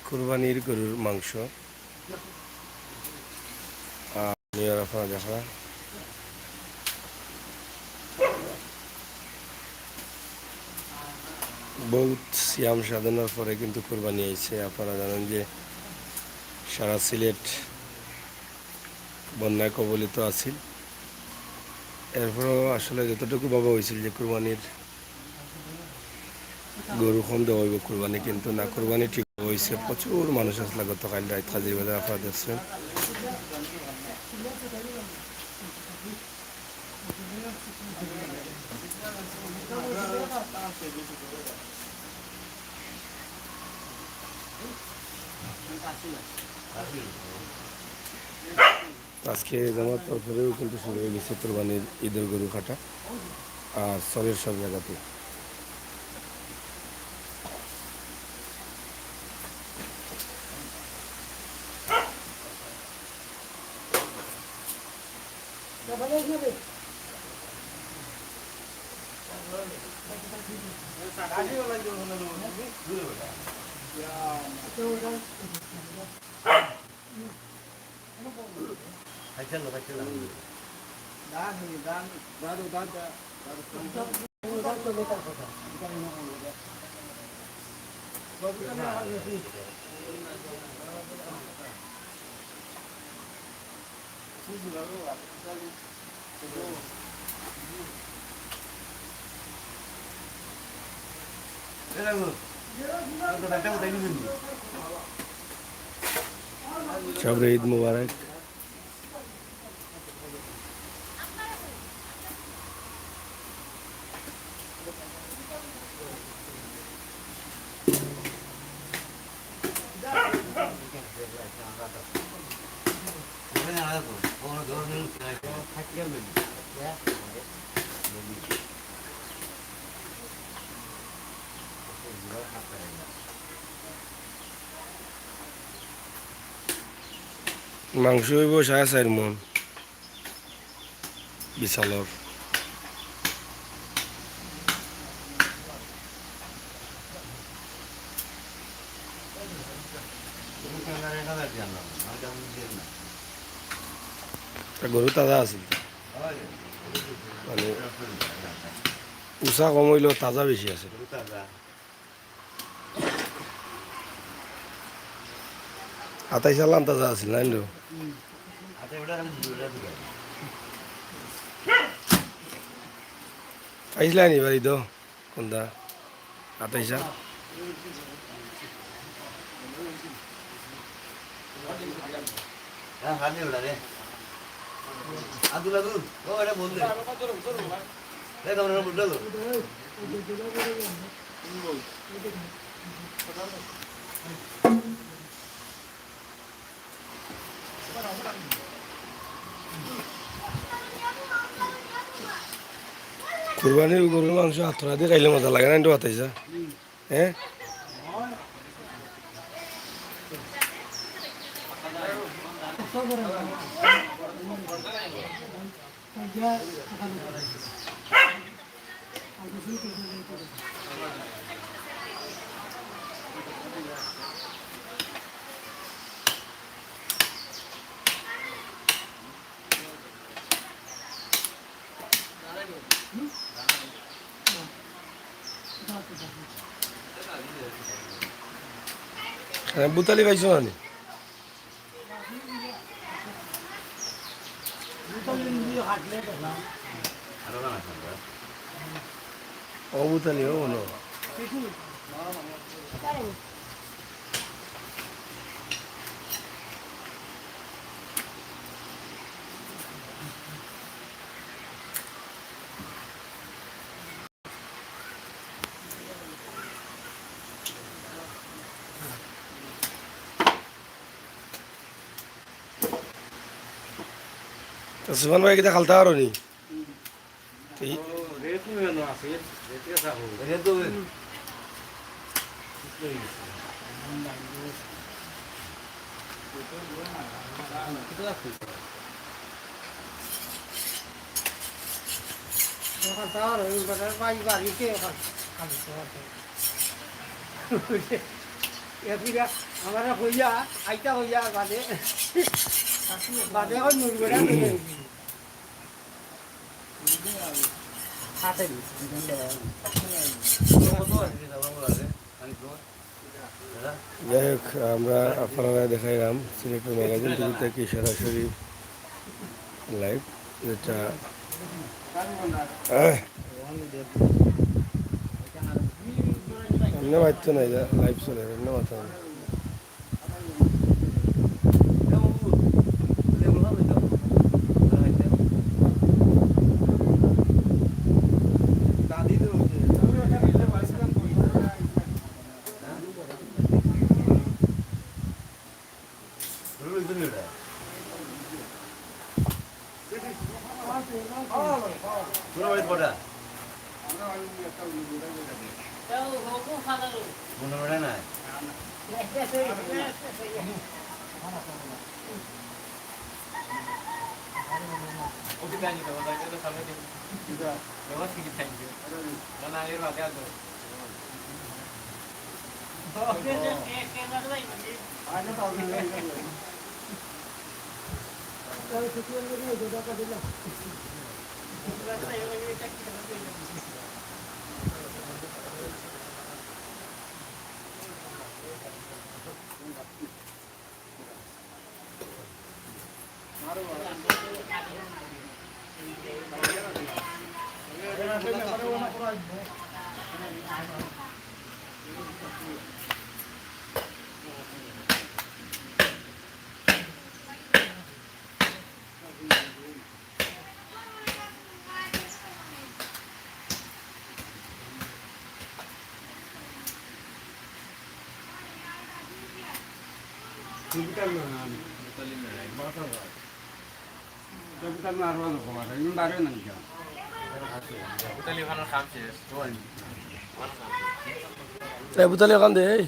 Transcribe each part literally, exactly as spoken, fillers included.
কুরবানির গরুর মাংস। আর নিয়ে আপনারা দেখরা, বহুত সিয়াম সাধনার পরে কিন্তু কুরবানি আইছে। আপনারা জানেন যে সারা সিলেট বন্যায় কবলিত আছিল। এরপরেও আসলে যতটুকু ভাবা হয়েছিল যে কুরবানির গরু কম দেওয়া হইব কুরবানি, কিন্তু না, কুরবানি ঠিক হয়েছে। প্রচুর মানুষ আসলে গতকাল রাত হাজির বাজার আপনারা দেখছেন। আজকে জমার পর পরেও কিন্তু শুরু হয়ে গেছে কোরবানির ঈদের গরু কাটা, আর চরের সব জায়গাতে। সবরে ঈদ মোবারক। মাংস হইব সাড়ে চার মন। বিশালর। তা গরু তাজা আছিল তো। মানে, উষা কম হইলেও তাজা বেশি আছে। আতাইশা লান তাজা আছিল, নাই রে? আইসলা নি বাড়ি তো? কোনটা? আতাইশা? হ্যাঁ, হাত দিয়ে ওটা রে। আব্দুল, আব্দুল, ও, এটা বল দে। এই, তোমরা বলতে তো। কুরবানির গরুর মাংস আতরা দি খাইলে মজা লাগে না, একটু বাতাইছা? হ্যাঁ? হ্যাঁ, বুতালি পাইছো না নি? ও বুতালি, ও বলো। তো সুমন ভাই, কিতা খালতা পারো নি? তো ই- এ ফিরা, আমারে কইয়া, আইতা কইয়া বাদে, বাদে কই মুড়ি বেটা কইয়া। যাই হোক, আমরা আপনারারে দেখাইলাম সিলেটের ম্যাগাজিন টিভি থাকি সরাসরি live, যেটা, আহ, এমনে মাততো না, এটা live চলে, এমনে মাততো না। এ বুতালি ওখান দে, এই।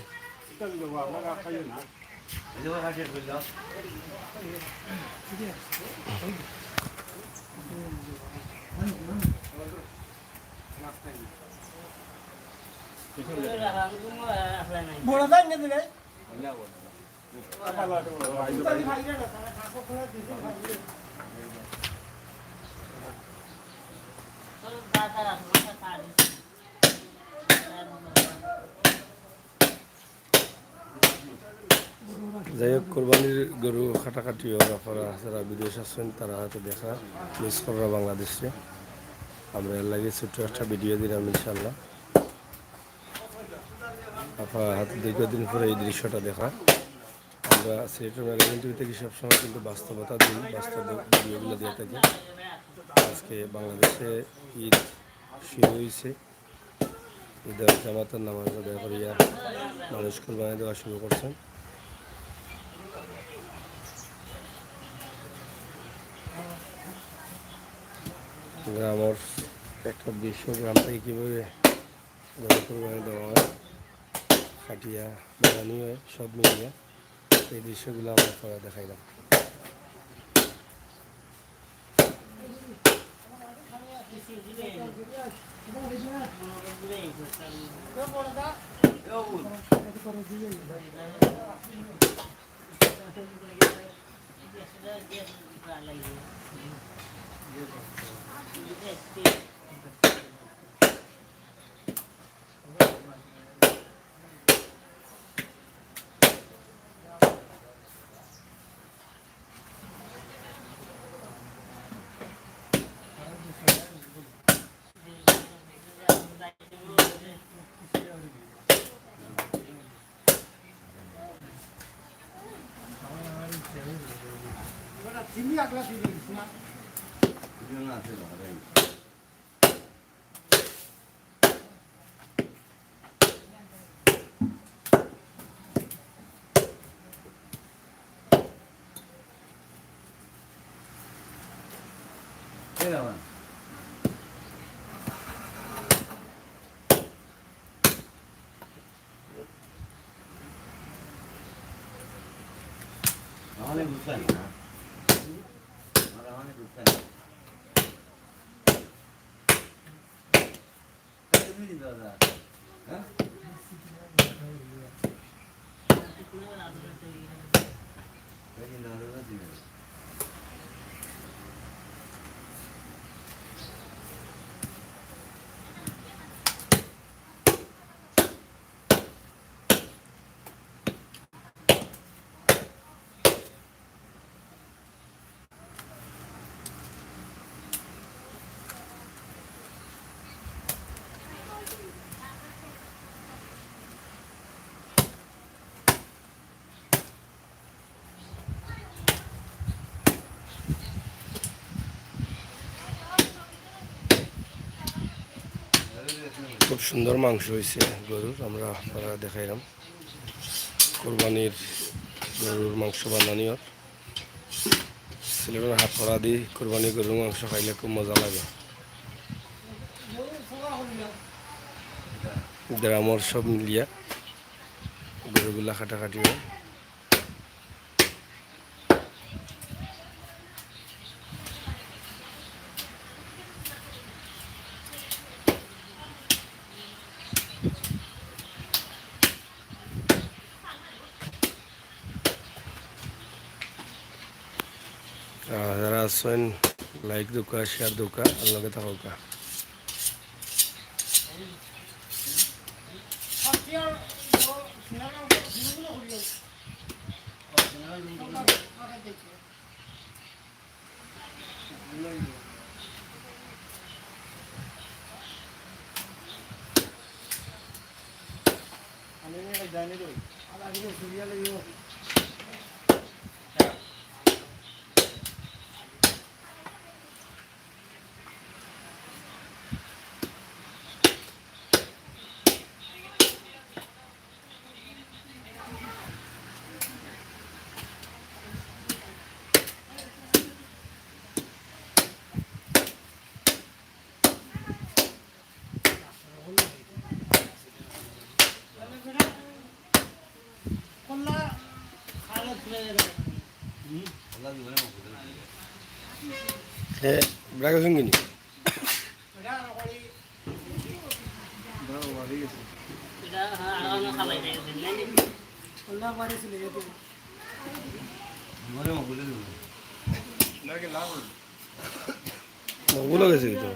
বড় যায় না দিলে। যাই হোক, কোরবানির গরু কাটাকাটি অওয়ার পরে যারা বিদেশ আছইন, তারা হয়তো দেখা মিস কররা বাংলাদেশে। আমরা এর লাগি ছোট্ট একটা ভিডিও দিলাম, ইনশাআল্লাহ। আপনারা হয়তো দীর্ঘদিন পরে এই দৃশ্যটা দেখা। আমরা সিলেটের ম্যাগাজিন টিভি থাকি সবসময় কিন্তু বাস্তবতা দিই, বাস্তব ভিডিওগুলো দিয়ে থাকি। আজকে বাংলাদেশে ঈদ শুরু হইছে। ঈদের জামাতের নামাজ আদায় করিয়া মানুষ কুরবানি দেওয়া শুরু করছেন। গ্রামের একটা দৃশ্য, গ্রাম থেকে কীভাবে গরু কুরবানি দেওয়া হয়, কাটিয়া বানানি হয়, সব মিলিয়া এই দৃশ্যগুলো আমরা আপনারা দেখাইলাম। আমাদের বুঝলাম না। আমাদের বুঝলাম না। তুমি দাদা, হ্যাঁ? খুব সুন্দর মাংস হইছে গরুর, আমরা আপনারা দেখাইলাম। কুরবানির গরুর মাংস বানানি অর। সিলেটর হাটপাড়াদি কুরবানি গরুর মাংস খাইলে খুব মজা লাগে। গ্রামর সব মিলিয়া গরুগুলা কাটাকাটি হয়। আহ, যারা আছেন, like দেউক্কা, share দেউক্কা, আর লগে থাকুক্কা। এ, ব্রাকে শুনবি নি? মকবুল গেছে তো।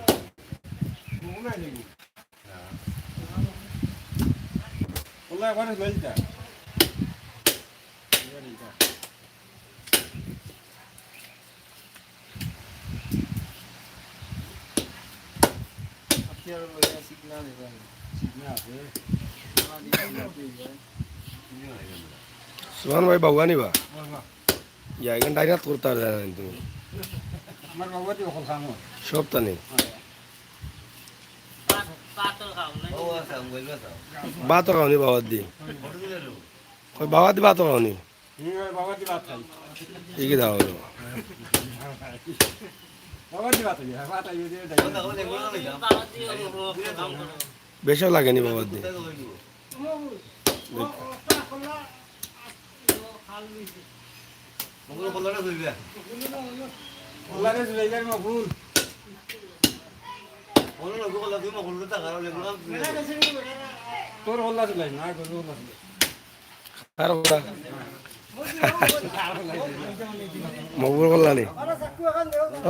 সুহান ভাই, বাবু আনিবা? ইয়া, এখান ডাইনাত করতে পারে না কিন্তু। আমার বাবু তো অকল খামো। সব তা নেই। ভাতও খাওনি বাবার দি। কই বাবার দি ভাতও খাওনি? হুম, বাবার দি ভাত খাই। এই কি দাও হলো? বাবার দি ভাত খাই, ভাত খাই, ওই যে ডাইনাত। বেশও লাগেনি বাবার দি। তোর কল্লা চুলাই না, গরু কল্লা চুলাই। কার কল্লা? মকবুল কল্লা নি?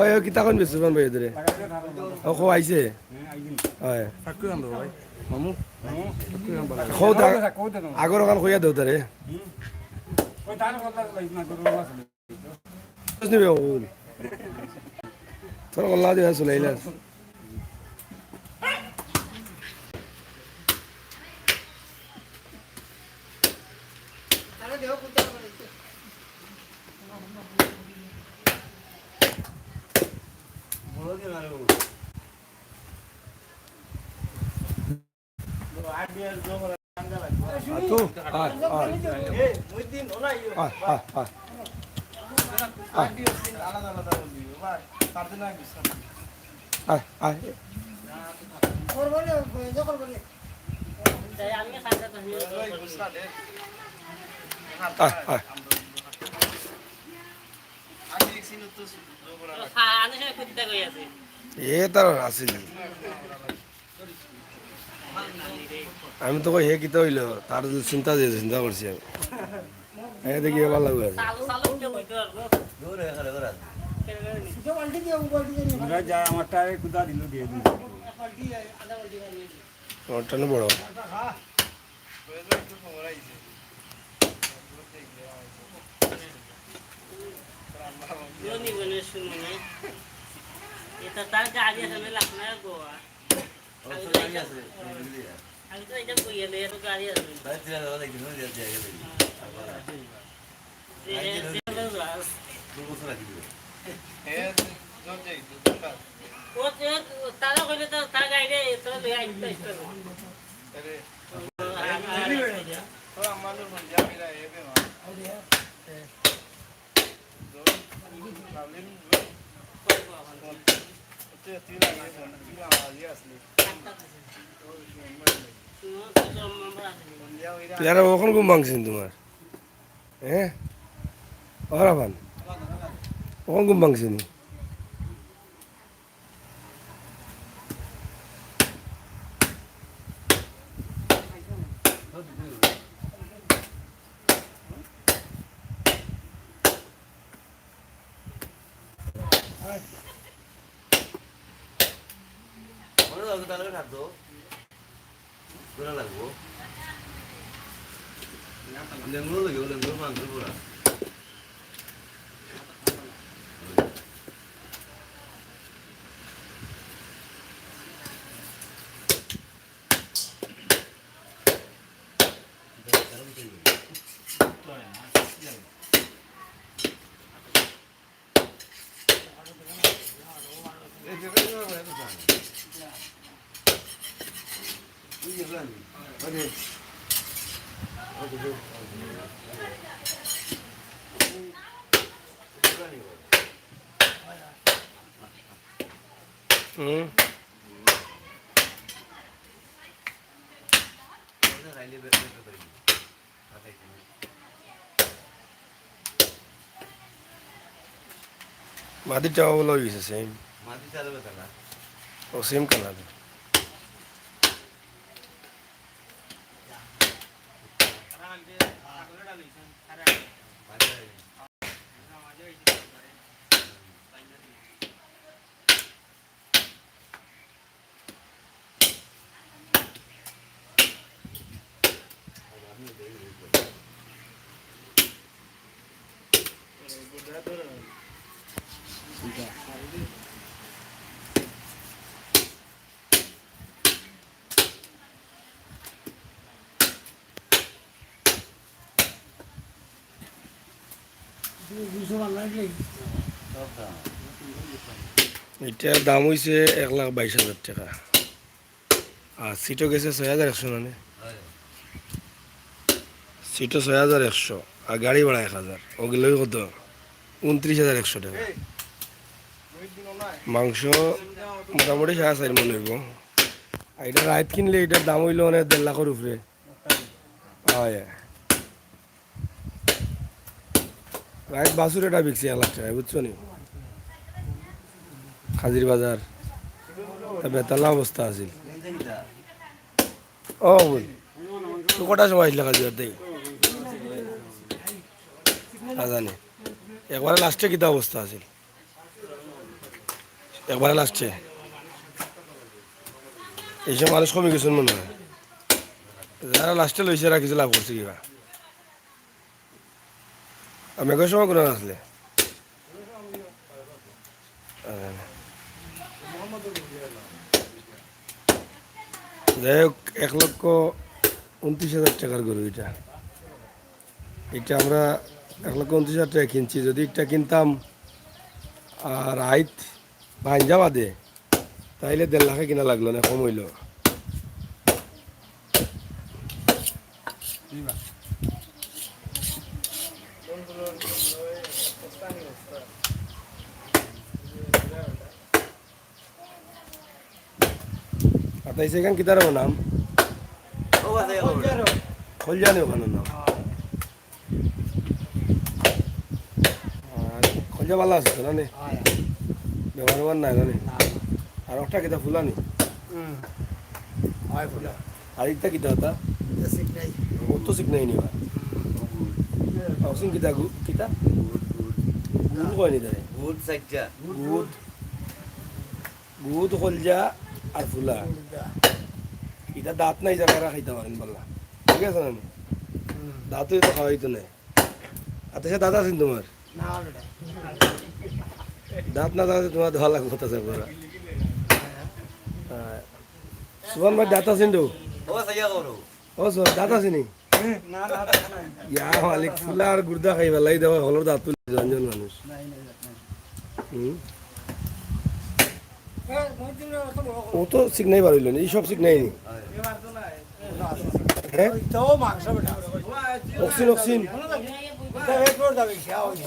ওই, ওই, কিতা কইন বেশি ভাই ধরে? ও, কো আইছে? হয়। চাকু আনলো ভাই। মামু? চাকু আনলো। কও তা, আগর ওখান কইয়া দেও তারে। ওই তার কথা বলিস না, তোর কথা বলিস। নিবে মকবুল। তোর কল্লা দিয়া চুলাইলা। আতো, আয়, আয়। আয়, আয়, আয়। আয়। আয়, আয়। আয়, আয়। এ তার আছিল। আমি তো কই, হে কিতা অইলো? তার চিন্তা যে চিন্তা করছি আমি। এই দেখি, এবার লাগবে। চালু, চালু উঠে বইতে পারবো। দূর হয়ে গেলে ওরা। আমরা যা আমার টায়ারে কুদা দিল দিয়ে দিন। আমারটা না বড়। জনি বলে শুনো না। এটা তার গাড়ি আছে, আমি লাখ না গোয়া। ও তো গাড়ি আছে, আমি তো এটা কইয়া লই, এত গাড়ি আছে। ভাই, তুই আর ওরা দেখবি, ওরা দিয়ে গেলে। এ, এ, এ, দুই বছর রাখি দিবে। এ, জোর যাই, জোর যাই। ও, ও, তারা কইলে তো, তার গাড়ি, তো লই আইতে, আইতে। আরে। তো আমার লোক বলে, যা, মেরা, এ, বে, মা। তুই আর অখন ঘুম ভাঙছে নি তোমার? হ্যাঁ? ওরা পান। অখন ঘুম ভাঙছে নি? মনে হয় তাহলে থাকতো। ঘোরা লাগবো। লেঙ্গুর লাগে, লেঙ্গুর পান করে পুরা। হুম। মাটির চাউল অইছে same। মাটির চাউল অইছে না? ও same colour। ইটার দাম অইছে এক লাখ বাইশ হাজার টেকা। আর সিটও গেছে ছয় হাজার একশো মানে। সিটও ছয় হাজার একশো, আর গাড়ি ভাড়া এক হাজার। অগুলাউ কত? ঊনত্রিশ হাজার একশো টেকা। মাংস মোটামুটি সাড়ে চাইর মণ অইবো। আর ইটা রাইত কিনলে ইটার দাম অইলো মানে দেড় লাখর উপরে। অয়। রাইত বাছুর এটা বিকছি এক লাখ টেকায়, বুঝছো নি? খাজির বাজার, তা বেতালা অবস্থা আছিল। ও বল, তুই কটার সময় আইছলে খাজির বাজার থাকি? না জানি। একবারে লাস্টে কিতা অবস্থা আছিল? একবারে লাস্টে। এইসব মানুষ কমি গেছইন মনে অয়। যারা লাস্টে লইছে, এরা কিছু লাভ করছে কিবা। আমি একই সময় করে আসলে। যাই হোক, এক লক্ষ ঊনত্রিশ হাজার টেকার গরু ইটা। ইটা আমরা এক লক্ষ ঊনত্রিশ হাজার টেকা কিনছি। যদি ইটা কিনতাম, আর রাইত ভাইঞ্জা বাদে, তাইলে দেড় লাখে কিনা লাগলো না, কম অইলো। আতাইছে এখান কিতার নাম? খলজানি ওখানর নাম। আর খলজা ভালা আছে তো, না নি? ব্যবহার অর নাই, না নি? আর ওটা কিতা ফুলানি? আর ইটা কিতা ওটা? অত চিকনাই নি বা? অকসিন কিতা গু-, কিতা? গুড়, গুড়। গুড় কয়নি তারে? গুড় চাইরটা। গুড়। গুড়, কলজা আর ফুলা। ইতা দাঁত নাই যারা এরা খাইতা পারইন বালা। ঠিক আছে না? হুম। দাঁতও তো খাওয়াইতো না। আচ্ছা, দাঁত আছে নি তুমার? না, বেটা। দাঁত না থাকলে তুমার দেওয়া লাগবো, কথা আছে বড়। হ্যাঁ। সুবহান ভাই, দাঁত আছে নি? ও, সাইয়া করো। ও, সুবহান, দাঁত আছে নি? না, না, না, না। ইয়া মালিক, ফুলা আর গুর্দা খাইবা লাগি দেখো, হকলর দাঁত তুলি জোয়ান জোয়ান মানুষ। নাই, নাই, নাই। হুম। ও তো চিকনাই বার অইলো না, ই সব চিকনাই নি। হ্যাঁ? ওইটাও মাংস বেটা। Auxin, auxin. এটা রেড রোড যাবে, খেয়া হইছে।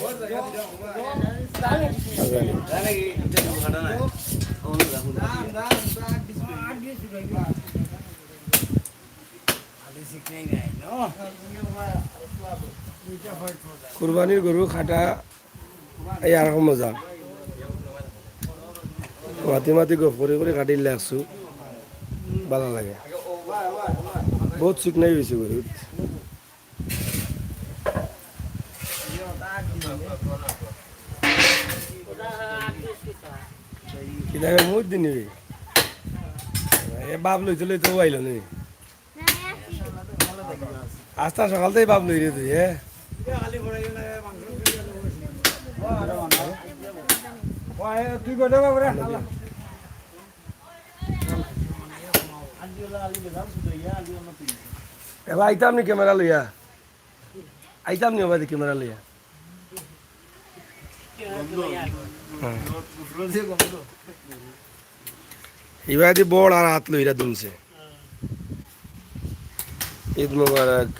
আলি সিকনাই নাই, no? কুরবানির গরু কাটা এই আর মজা। মাতি মাতি গপ করি করি কাটিল লাগছু। ভালা লাগে। বউত চিকনাই অইছে গরু। কিতা মুখ দিনি? এ বাপ লইতে লইতে আইলো নি। আস্তা সকাল থাকি বাপ লই রে তুই, হ্যাঁ? এবার আইতাম নি ক্যামেরা লইয়া? আইতাম নি এবার ক্যামেরা লইয়া? হ্যাঁ। ইবাদি বড় আর হাত লইরা দুনছে। ঈদ মোবারক।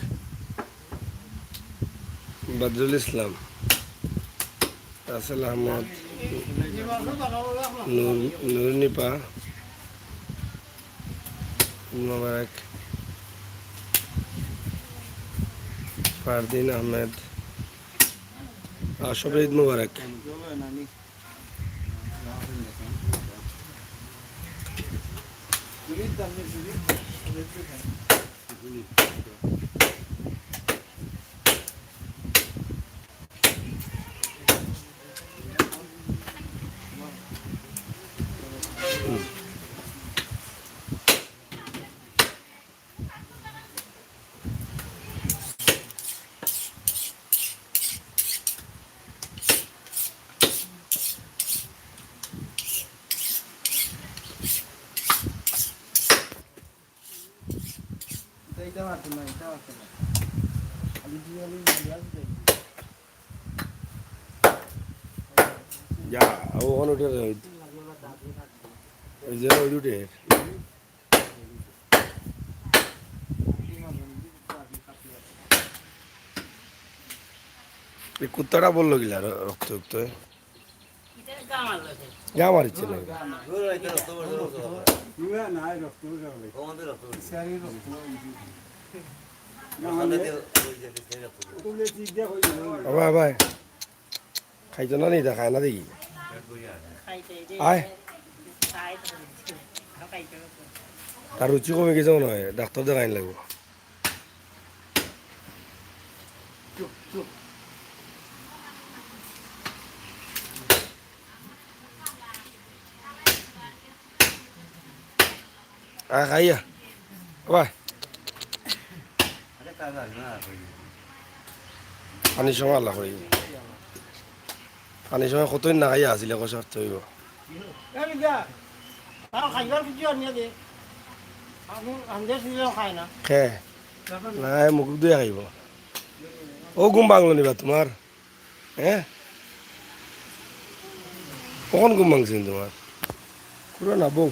বদরুল ইসলাম, রাসেল আহমদ, নূর, নূর নিপা, ঈদ মোবারক, ফারদিন আহমেদ, আর সব ঈদ মোবারক। যা, ও ওখানে উঠে রইল। এই যে ওই উঠে। এই কুত্তাটা বললো কিলা র-, রক্ত রক্ত, হ্যাঁ? গা মারিচ্ছে না। ও ভাই, ভাই। খাইতো না নি, ইতা খায় না দেখি। আয়। তার রুচি কমে গেছে মনে হয়, ডাক্তার দেখাইন লাগবো। আয় খাইয়া। ওবা। পানির সময় আল্লাহ করি। পানির সময় কতদিন না খাইয়া আছিল, এখন সব তো হইব। খে। না, মুখ ধুয়ে খাইব। ও ঘুম ভাঙলো নিবা তোমার? হ্যাঁ? কখন ঘুম ভাঙছে তোমার? পুরো না, বউ।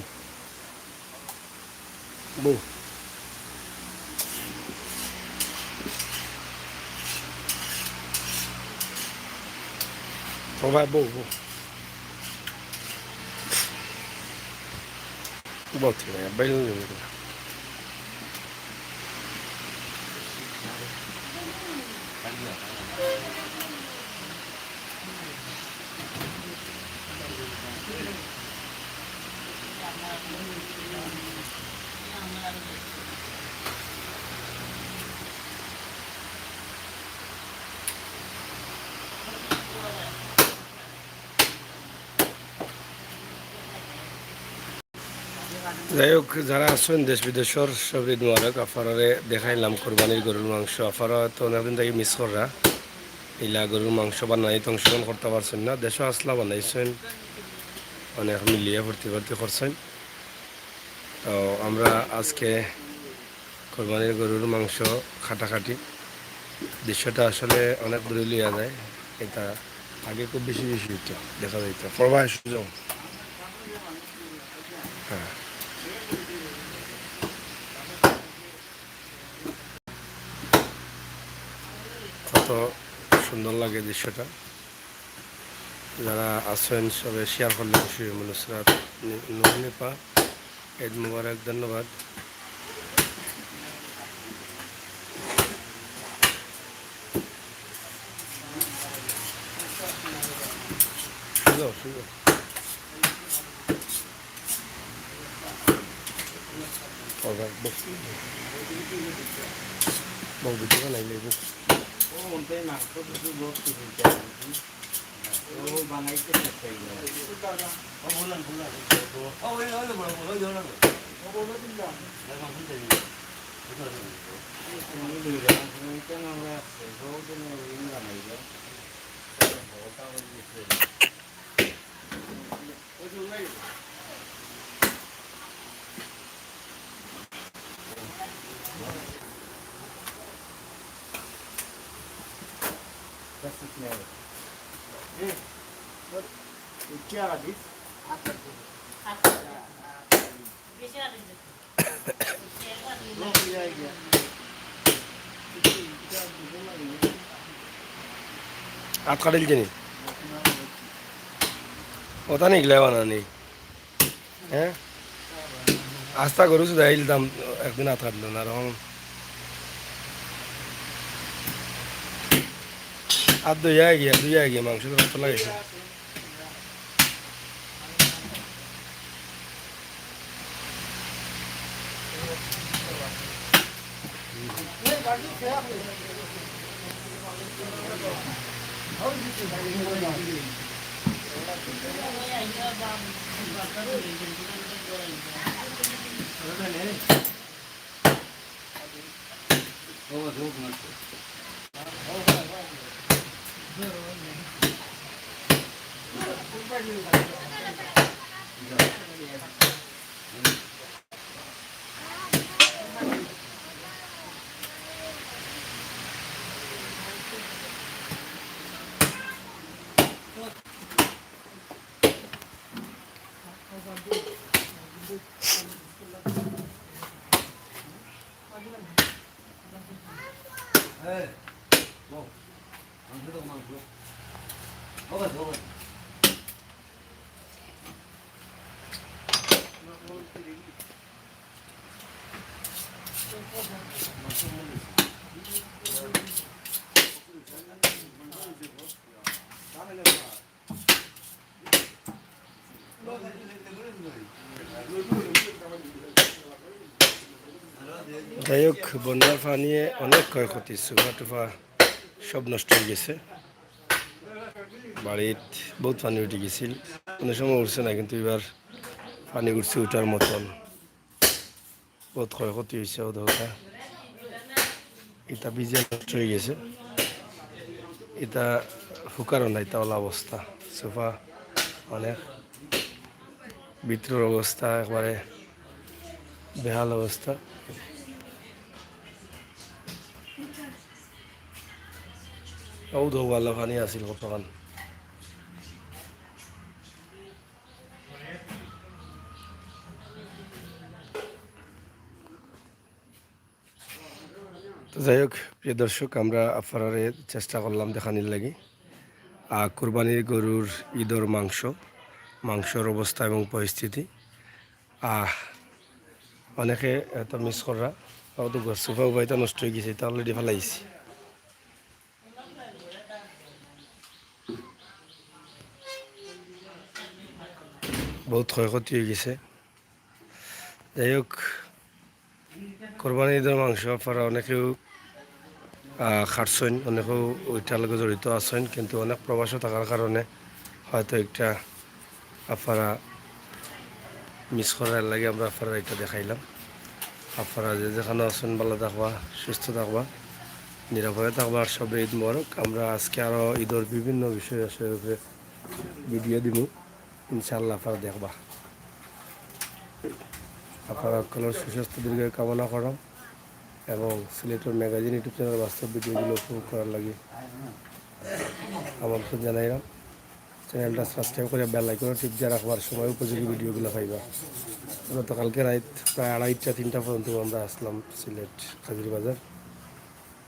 বউ। ও ভাই, বউ, বউ। বউ ঠিক আছে, বাইরে যাবে। যাই হোক, যারা আছইন দেশ বিদেশর, সব ঈদ মুবারক। আপনারারে দেখাইলাম কুরবানির গরুর মাংস। আপনারা তো অনেকদিন থাকি মিস কররা, ইলা গরুর মাংস বানানিত অংশগ্রহণ করতা পারছইন না। দেশো আছলা বানাইছইন, অনেক মিলিয়া ফুর্তি ফার্তি করছইন। তো আমরা আজকে কুরবানির গরুর মাংস কাটাকাটি দৃশ্যটা আসলে অনেক দূরে লইয়া যায়। ইটা আগে খুব বেশি বেশি অইতো, দেখা যাইতো। প্রবাহ সুযোগ। হ্যাঁ। কত সুন্দর লাগে দৃশ্যটা। যারা আছইন সবে শেয়ার করলে খুশি অইমু। নুসরাত নি-, নুরুন্নিসা, ঈদ মুবারক, ধন্যবাদ। সুন্দর, সুন্দর। ও ভাই, বস। বউ ভিডিও বানাইলে, বস। আত কাটিল কিনি? ওটা নিকলে বানানি। হ্যাঁ? আস্তা গরু শুধু ইলতাম একদিন আত কাটলো না, এরকম। আর দুই আগে গিয়া, দুই আগে গিয়া মাংস তো লাগাইছে। যাই হোক, বন্যার পানিয়ে অনেক ক্ষয়ক্ষতি, সোফা টোফা সব নষ্ট অই গেছে। বাড়িত বউত পানি উঠি গেছিল, কুনু সময় উঠছে না, কিন্তু ইবার পানি উঠছে উঠার মতন। বউত ক্ষয়ক্ষতি অইছে, অউ দেখউক্কা। ইতা ভিজিয়া নষ্ট অই গেছে। ইতা হুকারও নাই, ইতা অলা অবস্থা। সোফা অনেক ভিতরর অবস্থা একবারে বেহাল অবস্থা। অউ দেখো, ভালা পানি আছিল কতখান। তো যাই হোক, প্রিয় দর্শক, আমরা আপনারারে চেষ্টা করলাম দেখানির লাগি, আহ, কুরবানির গরুর ঈদর মাংস, মাংসর অবস্থা এবং পরিস্থিতি। আহ, অনেকে এত মিস কররা, অউ তো গছ সোফা উবাইতা নষ্ট অই গেছে, ইতা already ফালাইছি। বউত ক্ষয়ক্ষতি অই গেছে। যাই হোক, কোরবানি ঈদর মাংস আপনারা অনেকেউ, আহ, খাটছইন, অনেকেউ ওইটার লগে জড়িত আছইন, কিন্তু অনেক প্রবাসও থাকার কারণে হয়তো একটা আপনারা মিস করার লাগি আমরা আপনারারে ইটা দেখাইলাম। আপনারা যে যেখানো আছইন, ভালা থাকবা, সুস্থ থাকবা, নিরাপদে থাকবা, আর সবরে ঈদ মোবারক। আমরা আজকে আরো ঈদর বিভিন্ন বিষয় আশয়ের উপরে ভিডিও দিমু, ইনশাআল্লাহ আপনারা দেখবা। আপনারা হকলর সুস্বাস্থ্য দীর্ঘায়ু কামনা করলাম এবং সিলেটর ম্যাগাজিন YouTube চ্যানেল বাস্তব ভিডিওগুলো উপভোগ করার লাগি আমন্ত্রণ জানাইলাম। চ্যানেলটা সাবস্ক্রাইব করিয়া বেল আইকন টিপ দিয়া রাখবা, সময় উপযোগী ভিডিওগুলো পাইবা। গতকালকে রাইত প্রায় আড়াইটা তিনটা পর্যন্ত আমরা আছলাম সিলেট কাজির বাজার।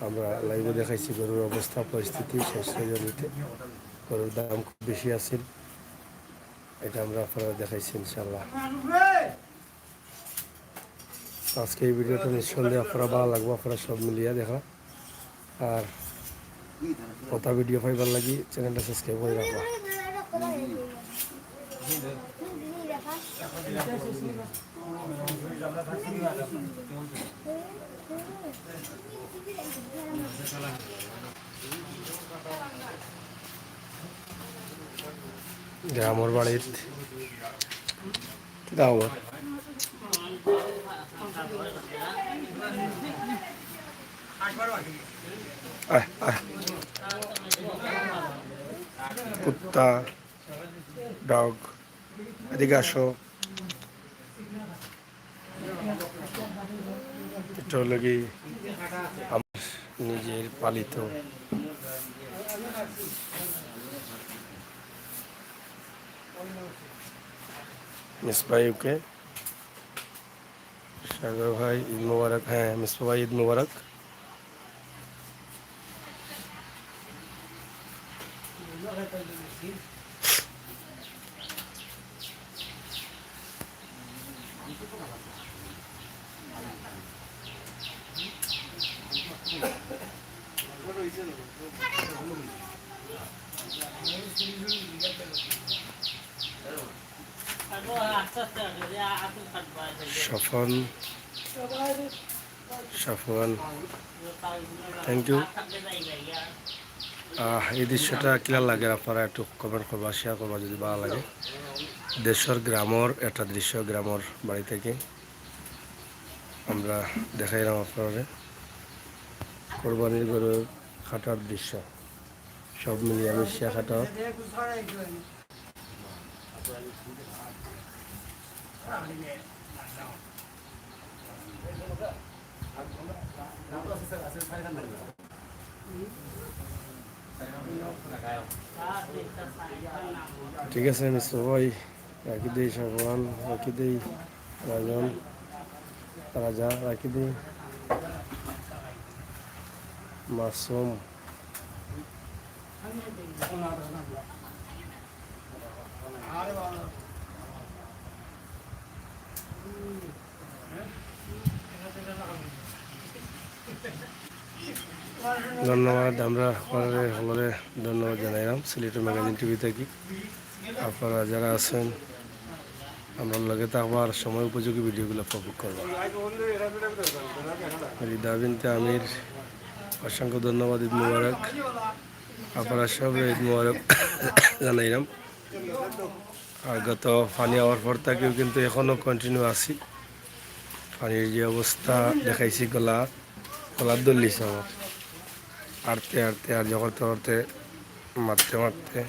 আমরা লাইভও দেখাইছি গরুর অবস্থা, পরিস্থিতি, শেষ সিজনিতে গরুর দাম খুব বেশি আছিল, ইটা আমরা আপনারারে দেখাইছি ইনশাআল্লাহ। আজকে এই ভিডিওটা নিঃসন্দেহে আপনারার ভালা লাগবো, আপনারা সব মিলিয়া দেখবা। আর অতা ভিডিও পাইবার লাগি চ্যানেলটা সাবস্ক্রাইব করি রাখবা। গ্রামর বাড়িত কিতা খবর? আয়, আয়। কুত্তা, ডগ, এদিকে আসো। ইটা অইলো গি আমার নিজের পালিত মিসবাহ ইউকে। সাগর ভাই, ঈদ মোবারক। হ্যাঁ, মিসবাহ ভাই, ঈদ মোবারক। স্বপন, স্বপন, thank you। আহ, এই দৃশ্যটা কিলা লাগে আপনারা একটু comment করবা, share করবা যদি ভালা লাগে। দেশর গ্রামর একটা দৃশ্য, গ্রামর বাড়ি থেকে আমরা দেখাইলাম আপনারারে কোরবানির গরু কাটার দৃশ্য, সব মিলিয়া মিশিয়া কাটা। ঠিক আছে, মিসবাহ ভাই, রাখি দেই, শাহজাহান, রাখি দেই, রাজন, রাজা, রাখি দেই, মাসুম। ধন্যবাদ, আমরা আপনারারে হকলরে ধন্যবাদ জানাইলাম সিলেট ম্যাগাজিন টিভি থাকি। আপনারা যারা আছইন, আমরার লগে থাকবা, সময় উপযোগী ভিডিওগুলো উপভোগ করবা। রিদা বিনতে আমির, অসংখ্য ধন্যবাদ, ঈদ মোবারক। আপনারা সবরে ঈদ মোবারক জানাইলাম। আর গত পানি আওয়ার পর থাকিও কিন্তু এখনো continue আছি। পানির যে অবস্থা দেখাইছি, গলা, গলাত ধরলিছে আমার। আটতে আটতে আর জোগাড় করতে মারতে মারতে।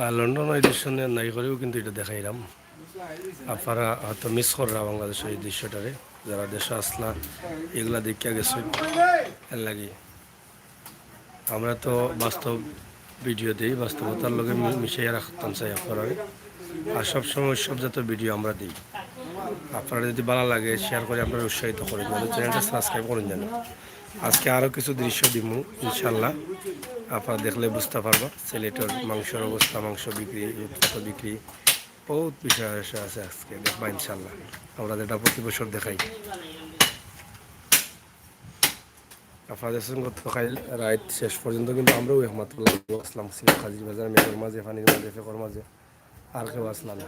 আহ, লন্ডন এডিশনে নাই করেও কিন্তু ইটা দেখাইলাম। আপনারা হয়তো মিস কররা বাংলাদেশর এই দৃশ্যটারে, যারা দেশো আছলা, ইগুলা দেখিয়া গেছো, এর লাগি। আমরা তো বাস্তব ভিডিও দেই, বাস্তবতার লগে মি-, মিশাইয়া রাখতাম চাই আপনারারে। আর সবসময় উৎসবজাত ভিডিও আমরা দেই। আপনারার যদি ভালা লাগে, শেয়ার করি আপনারারে উৎসাহিত করইন, চ্যানেলটা সাবস্ক্রাইব করইন যেন। আজকে আরও কিছু দৃশ্য দিমু, ইনশাল্লাহ। আপনারা দেখলে বুঝতা পারবা সিলেটর মাংসর অবস্থা, মাংস বিক্রি, উৎপাদ বিক্রি, বহুত বিষয় আছে আজকে, দেখবা ইনশাল্লাহ। আমরা যেটা প্রতি বছর দেখাই। আপনারার সঙ্গে গতকাল রাইত শেষ পর্যন্ত কিন্তু আমরাও একমাত্র আছলাম সিলেট কাজির বাজার, মেঘর মাঝে, পানির মাঝে, ফেকর মাঝে, আর কেউ আছলা না।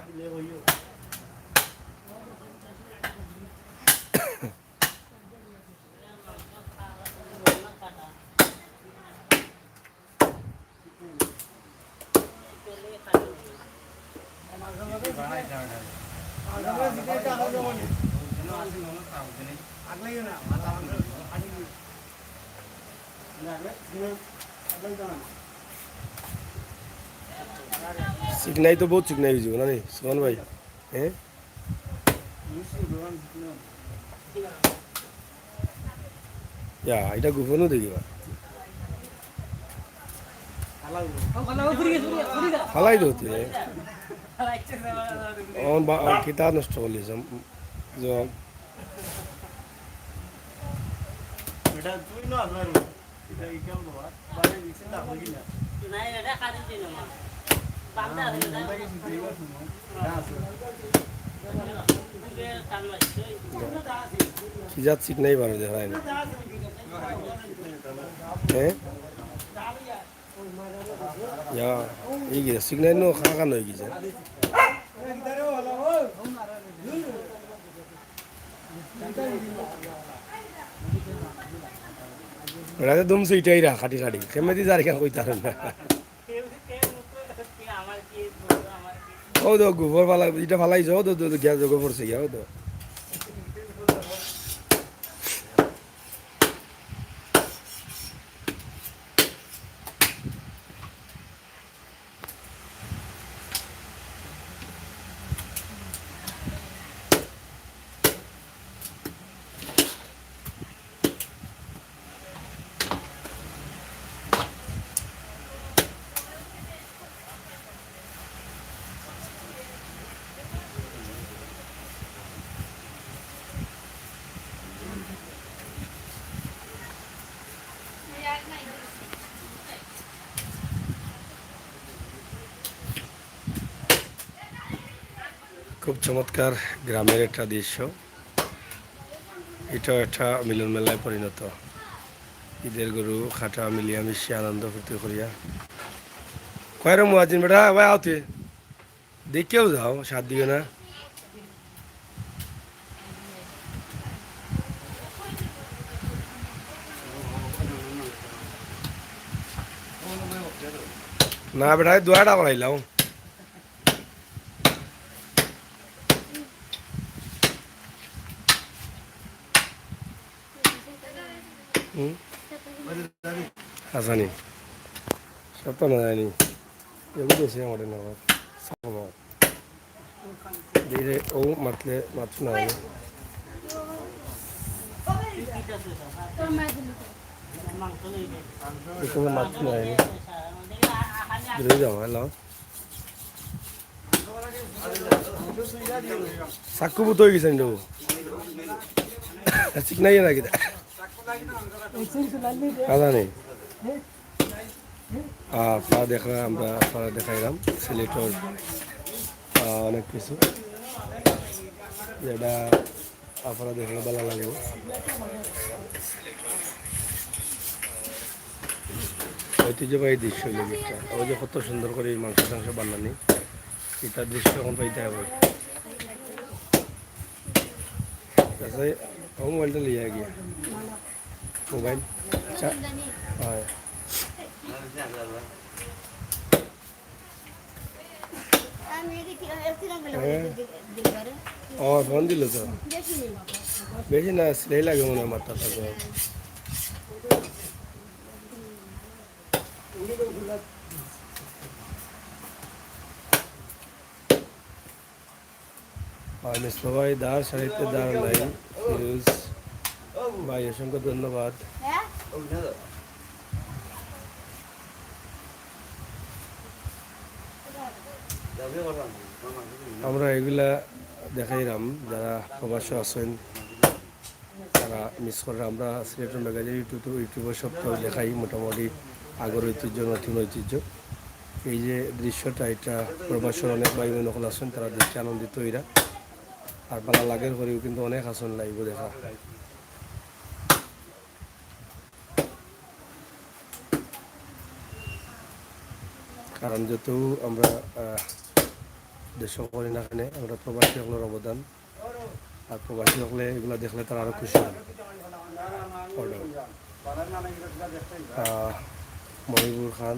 চিকনাই তো বহুত চিকনাই অইযিবো না নি, সুমন ভাই? হ্যাঁ? ইয়া, ইটা গোপনও দেখিবা। ফালাই দে তুই। ও বা-, ও কিতা নষ্ট করলি? জম-, জম-, কি জাত চিকনাই বারো দেখা যায় না। হ্যাঁ? ইয়া, এই গেছে, চিকনাই নো খান খান অই গেছে। রাতে দুমছে ইটাই রা, খাটি খাটি। কেমনে দি যার কেন কইতার না। ও তো গোবর ফালা, ইটা ফালাইছে, ও তো, তো, তো, গিয়া তো গোবর পড়ছে গিয়া, ও তো। খুব চমৎকার গ্রামের একটা দৃশ্য। ইটা একটা মিলন মেলায় পরিণত। ঈদের গরু কাটা মিলিয়া মিশিয়া আনন্দ ফুর্তি করিয়া। কয় রে মুয়াজ্জিন বেটা, ভাই আও তুই। দেখিয়াও যাও, সাথ দিও না। না বেটা, এই দোয়াটা করাইলাম। হুম? আসানি। সব তো না জানি। এগুলো দেশে আমাদের না। ধীরে ও মাতলে মাতু না জানি। এগুলো মাতু না জানি। ধীরে যাও, হ্যালো। চাক্কু বুত অই গেছে নি? চিকনাই না কিতা? কাদা নেই। আহ, আপনারা দেখরা, আমরা আপনারা দেখাইলাম সিলেটর, আহ, অনেক কিছু, যেটা আপনারা দেখলে ভালা লাগবো। ঐতিহ্যবাহী দৃশ্য অইলো একটা। ওই যে কত সুন্দর করি মাংস টাংস বানানি, ইটার দৃশ্য অখন পাইতায় পারি। আচ্ছা, ও মোবাইলটা লইয়া গিয়া। মোবাইল? আচ্ছা। হয়। হ্যাঁ। ও, ফোন দিল তো। বেশি না, সিলাই লাগে মনে হয় মাথাটা তো। আমি সবাই দাঁড় সারিতে দাঁড় নাই। ফিরোজ ভাই, অসংখ্য ধন্যবাদ। আমরা এগুলা দেখাইলাম, যারা প্রবাসী আছেন, তারা মিস কররা। আমরা সিলেটের মেগাজিন YouTube, YouTube-এ সপ্তাহ দেখাই মোটামুটি আগর ঐতিহ্য, নতুন ঐতিহ্য। এই যে দৃশ্যটা, এটা প্রবাসীর অনেক ভাই বোন অকল আছেন, তারা দেখে আনন্দিত হইরা। আর বালা লাগের করিও কিন্তু অনেক আছেন live-ও দেখা। কারণ যত আমরা, আহ, দেশো করি না কেনে, আমরা প্রবাসী অকলর অবদান, আর প্রবাসী অকলে এগুলা দেখলে তারা আরো খুশি হয়। আহ, মহিবুর খান।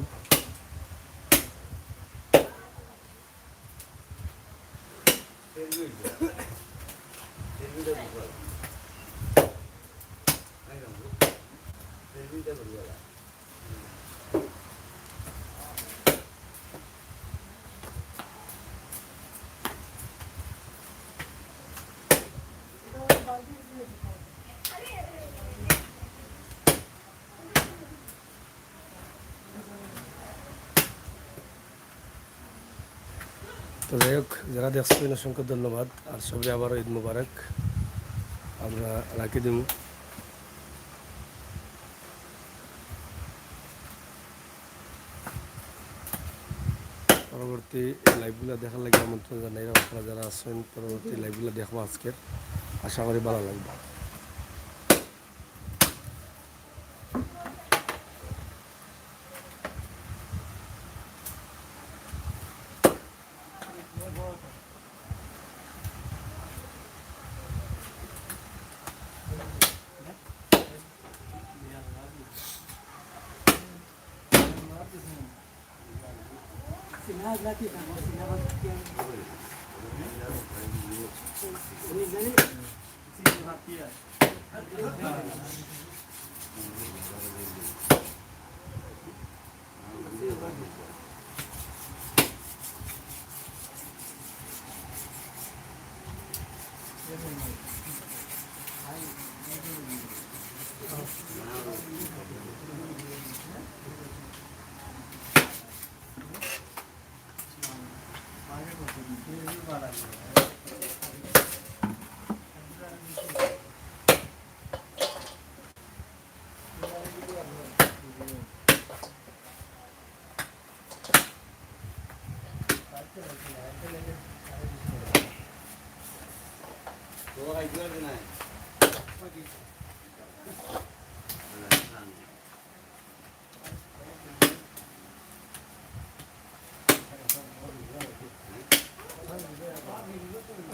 তো যাই হোক, যারা দেখছেন অসংখ্য ধন্যবাদ, আর সবরে আবারও ঈদ মোবারক। আমরা রাখি দিমু। পরবর্তী live-গুলা দেখার লাগি আমন্ত্রণ জানাই। আপনারা যারা আছেন, পরবর্তী live-গুলা দেখবা আজকের, আশা করি ভালা লাগবে।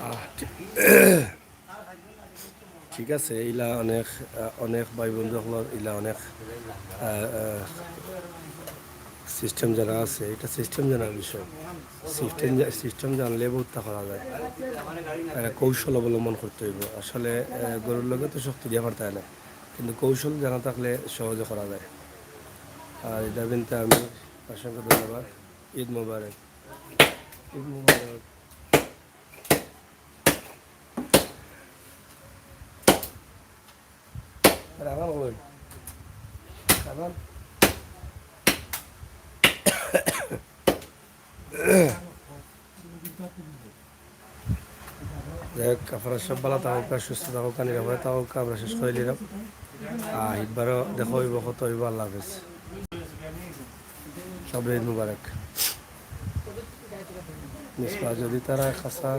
আহ, ঠিক আছে, ইলা অনেক, আহ, অনেক ভাই বন্ধু অকলর ইলা অনেক, আহ, আহ, system জানা আছে, এটা system জানার বিষয়। System জা-, system জানলে বহুতটা করা যায়। আহ, কৌশল অবলম্বন করতে হইব। আসলে, আহ, গরুর লগে তো শক্তি দিয়া পারতায় না, কিন্তু কৌশল জানা থাকলে সহজে করা যায়। আর এটা বিনতে আমি অসংখ্য ধন্যবাদ। ঈদ মোবারক। ঈদ মোবারক। রাখাল কই? রাখাল? যাই হোক, আপনারা সব ভালা থাকউক্কা, সুস্থ থাকউক্কা, নিরাপদে থাকউক্কা, আমরা শেষ করি দিলাম। আর ইবারও দেখা অইবো, কত অইবো, আল্লাহ হাফেজ। সবরে ঈদ মুবারক। মিসবা, যদি তারা কাঁচা,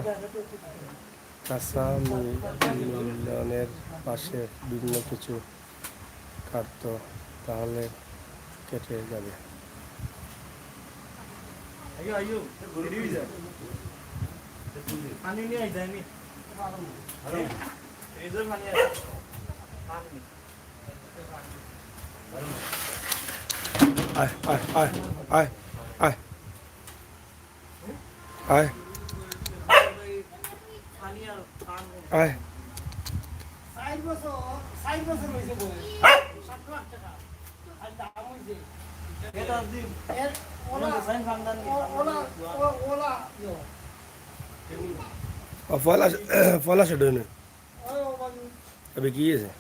কাঁচা মি-, মিলনের পাশে ভিন্ন কিছু কাটতো, তাহলে কেটে যাবে। আইও, আইও, রেডি হয়ে যা। পানি নিয়ে আই, যাইনি। এই যে পানি আছে। পানি। আয়, আয়, আয়, আয়, আয়। আয়। আয়। চার বছর, চার বছর হয়েছে বয়স। সাত লাখ টাকা। আর দাম হয়েছে। এর ওলা, ও-, ওলা, ও-, ওলা, ইয়ো। পয়লা, পয়লা সেটা হইনি। তবে কি হয়েছে?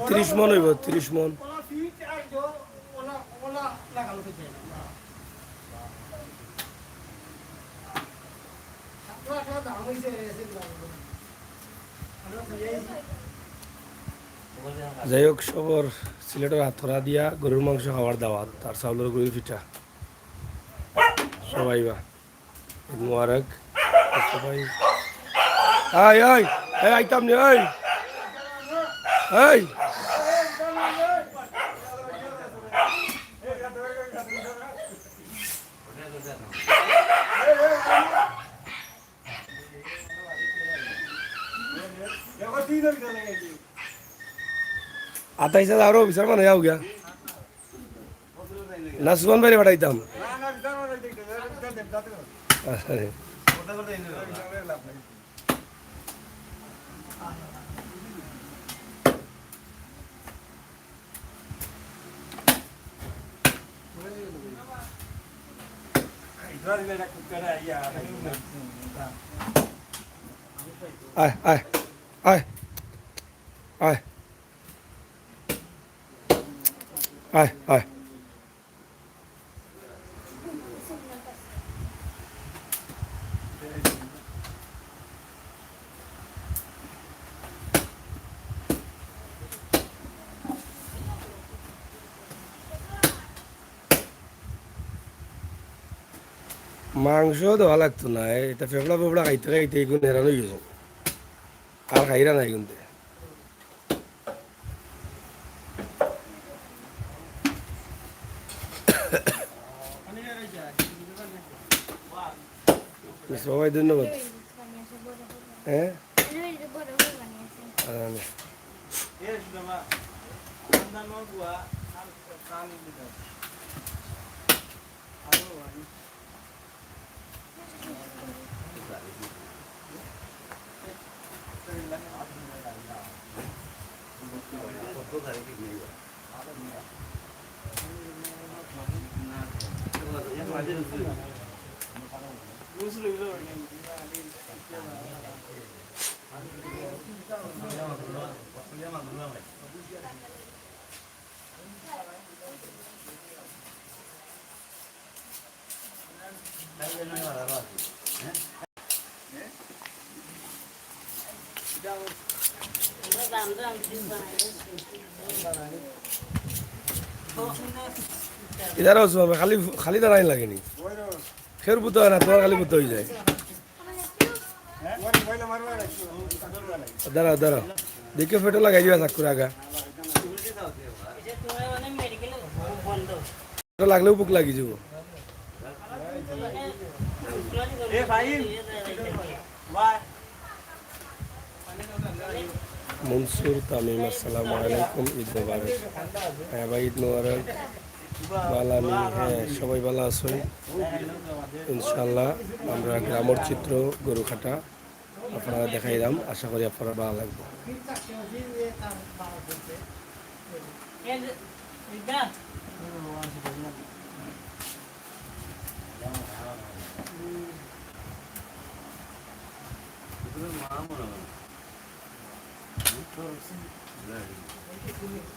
তিরিশ মন হইব, তিরিশ মন। যাই হোক, সবর সিলেটর আতকরা দিয়া গরুর মাংস খাওয়ার দাওয়াত, আর চাউলর গুড়ির পিঠা। সবাই বা ঈদ মুবারক। সবাই, এই, এই, এই, আইতাম নি, এই, এই। আতাইশ হাজার আরো বিচার মানে যাও গিয়া। না, সুমন ভাইরে পাঠাইতাম। আরে। আয়, আয়, আয়, আয়, আয়, আয়। মাংস দেওয়া লাগতো না, এটা ফেফড়া ফেফড়া খাইতে খাইতে এগুন হেরান হয়ে গেছে, আর খাইরা না এগুনতে। মিশ্র ভাই, ধন্যবাদ। হ্যাঁ? আরে, আরে। ইধার আও, খালি, খালি দাঁড়াই লাগেনি। খের পুতো হয় না, তোমার খালি পুতো হয়ে যায়। দাঁড়াও, দাঁড়াও। দেখে ফেটো লাগাই দিবা চাকুর আগা। ফেটো লাগলেও ভুক লাগি যাব। মনসুর তামিম, আসসালামু আলাইকুম, ঈদ মোবারক। হ্যাঁ ভাই, ঈদ মোবারক। বালা নি, হ্যাঁ, সবাই বালা আছইন। ইনশাআল্লাহ, আমরা গ্রামর চিত্র গরুকাটা আপনারা দেখাইলাম, আশা করি আপনারা বালা লাগবো।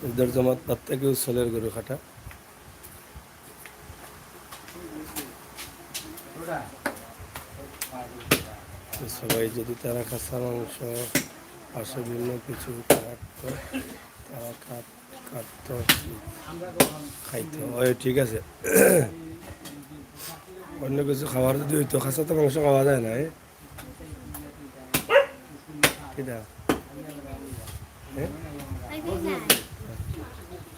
ঈদর জমাত বাদ থাকিও চলের গরুকাটা। তো সবাই যদি তারা খাসা মাংস, পাশে ভিন্ন কিছু কাটতো, তারা কাট-, কাটতো, খাইতো। ওই ঠিক আছে। অন্য কিছু খাবার যদি হইতো, খাসা তো মাংস খাওয়া যায় না, এ? কিতা? হ্যাঁ?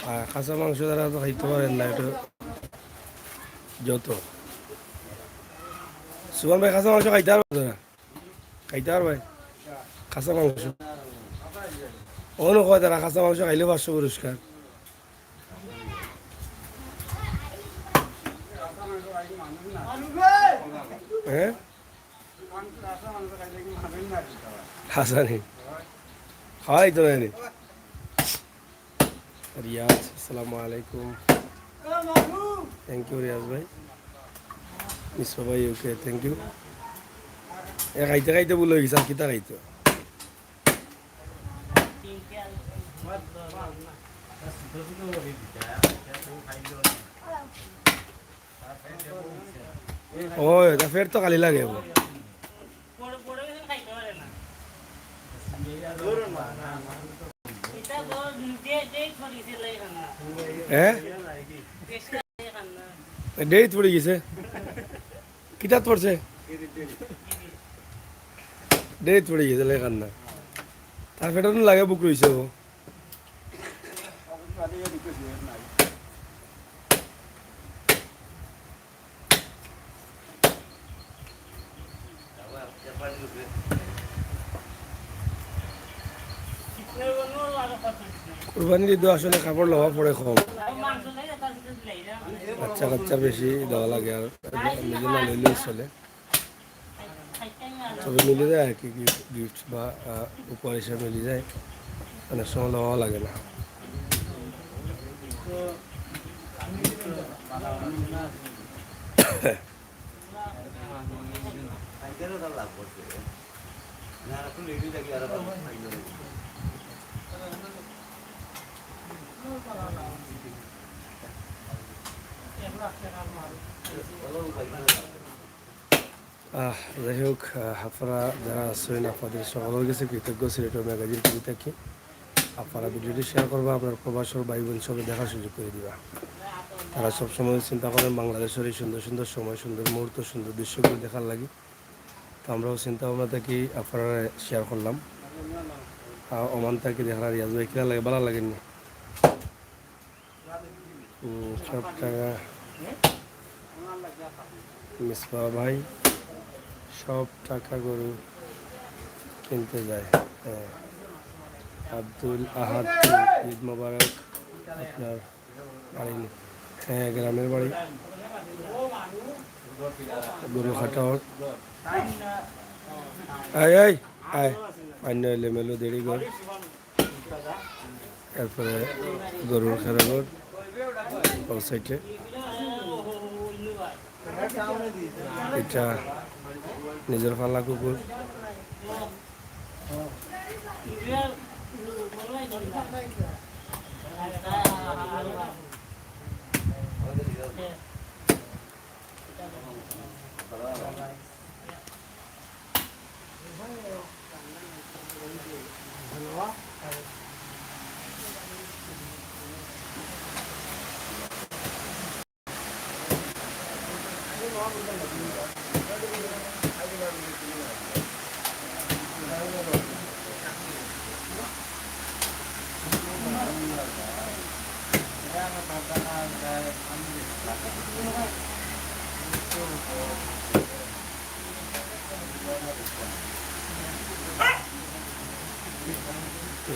আর খাসা মাংস তারা তো খাইতে পারেন না, এটা যত। সুমন ভাই, খাসা মাংস খাইতে পারবো তারা? খাইতে পারবে? খাসা মাংস। অন্য কয় তারা খাসা মাংস খাইলে পাঁচশো পুরস্কার। হ্যাঁ? হাসানি। খাওয়াই তো নাইনি। রিয়াজ, আসসালামু আলাইকুম। থ্যাংক ইউ রিয়াজ ভাই। মিশ্র ভাই, ওকে, থ্যাংক ইউ। এ খাইতে খাইতে ভুল অই গেছে, আর কিতা খাইতো? ওই, তা ফের তো খালি লাগে ও। হ্যাঁ? ডেট পড়ে গেছে। কিতাত পড়ছে? ডেট পড়ে গেছে, লেখার না। তার ফেটানো লাগে বুক রইছে ও। কুরবানির ঈদে আসলে কাপড় লওয়া পড়ে কম, বাচ্চা কাচ্চা বেশি দেওয়া লাগে, আর নিজে না লইলেও চলে। তবে মিলে যায় আর কি, গিফট বা আহ, উপহার হিসেবে মিলে যায়, অনেক সময় লওয়া লাগে না। আহ, যাই হোক, আহ, আপনারা যারা আছেন, আপনাদের সকলের কাছে কৃতজ্ঞ সিলেট ম্যাগাজিন টিভি থাকি। আপনারা ভিডিওটি শেয়ার করবা, আপনার প্রবাসর ভাই বোন সবে দেখার সুযোগ করে দিবা। তারা সবসময় চিন্তা করেন বাংলাদেশের এই সুন্দর সুন্দর সময়, সুন্দর মুহূর্ত, সুন্দর দৃশ্যগুলো দেখার লাগি। তো আমরাও চিন্তা ভাবনা থাকি আপনারা শেয়ার করলাম। আর ওমান থাকি দেখরা রিয়াজ ভাই কিলা লাগে, ভালা লাগেনি? হুম, সব টাকা মিসবাহ ভাই, সব টাকা গরু কিনতে যায়। হ্যাঁ। আব্দুল আহাদ, ঈদ মোবারক। আপনার বাড়ি নি-, হ্যাঁ, গ্রামের বাড়ি। গরু খাটাও। আয়, আয়, আয়। অন্য এলোমেলো দেরি ঘর। এরপরে গরুর খেরাঘর, ওই সাইডে। এটা নিজের পালা কুকুর।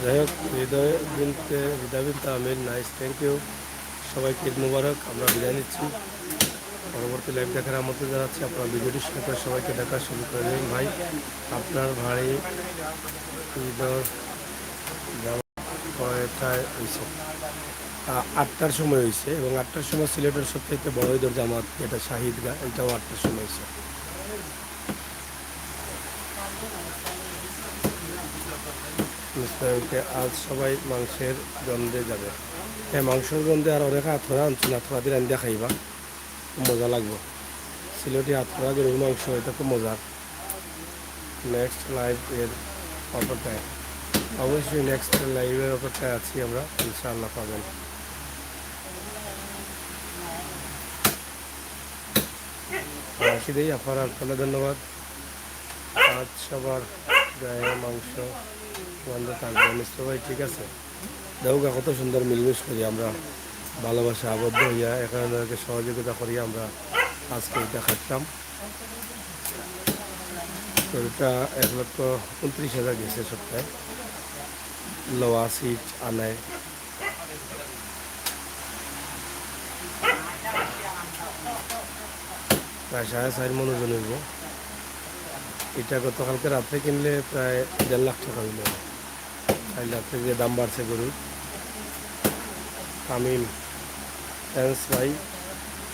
যাই হোক, হৃদয় বিনতে, হৃদয় বিনতে আমির, নাইস, থ্যাংক ইউ। সবাইকে ঈদ মোবারক। আমরা বিদায় নিচ্ছি, পরবর্তী লাইভ দেখার আমন্ত্রণ জানাচ্ছি। আপনারা ভিডিওটি শেয়ার করে সবাইকে দেখার সুযোগ করে দিন। ভাই, আপনার বাড়ি ঈদর জামাত কয়টায় হইছে? আ-, আটটার সময় হইছে, এবং আটটার সময় সিলেটের সবথেকে বড় ঈদর জামাত, যেটা শাহিদগা, এটাও আটটার সময় হইছে। মুস্তাফিজকে আজ সবাই মাংসের গন্ধে যাবে। হ্যাঁ, মাংসের গন্ধে আর অনেক আতকরা আনছি, আতকরা দিয়ে রান্না খাইবা, খুব মজা লাগবো। সিলেটি আতকরা গরুর মাংস, এটা খুব মজার। নেক্সট লাইভ এর অপেক্ষায়, অবশ্যই নেক্সট লাইভের অপেক্ষায় আছি আমরা, ইনশাআল্লাহ পাবেন। রাশিদ এই আফার আলতালা, ধন্যবাদ। আজ সবার গায়ে মাংস গন্ধ থাকবে, মিশ্র ভাই, ঠিক আছে। দেখো কত সুন্দর মিলমিশ করি আমরা, ভালোবাসা আবদ্ধ হইয়া, এখানে সহযোগিতা করি আমরা আজকে এটা খাচ্ছাম। তো এটা এক লক্ষ ঊনত্রিশ হাজার গেছে সপ্তাহে, লওয়া সিট আনায়। প্রায় সাড়ে চার মন ওজন হইব। এটা গতকালকে রাত্রে কিনলে প্রায় দেড় লাখ টাকা হইল। কাল রাত্রে যে দাম বাড়ছে গরুর, তামিম, থ্যাংকস ভাই,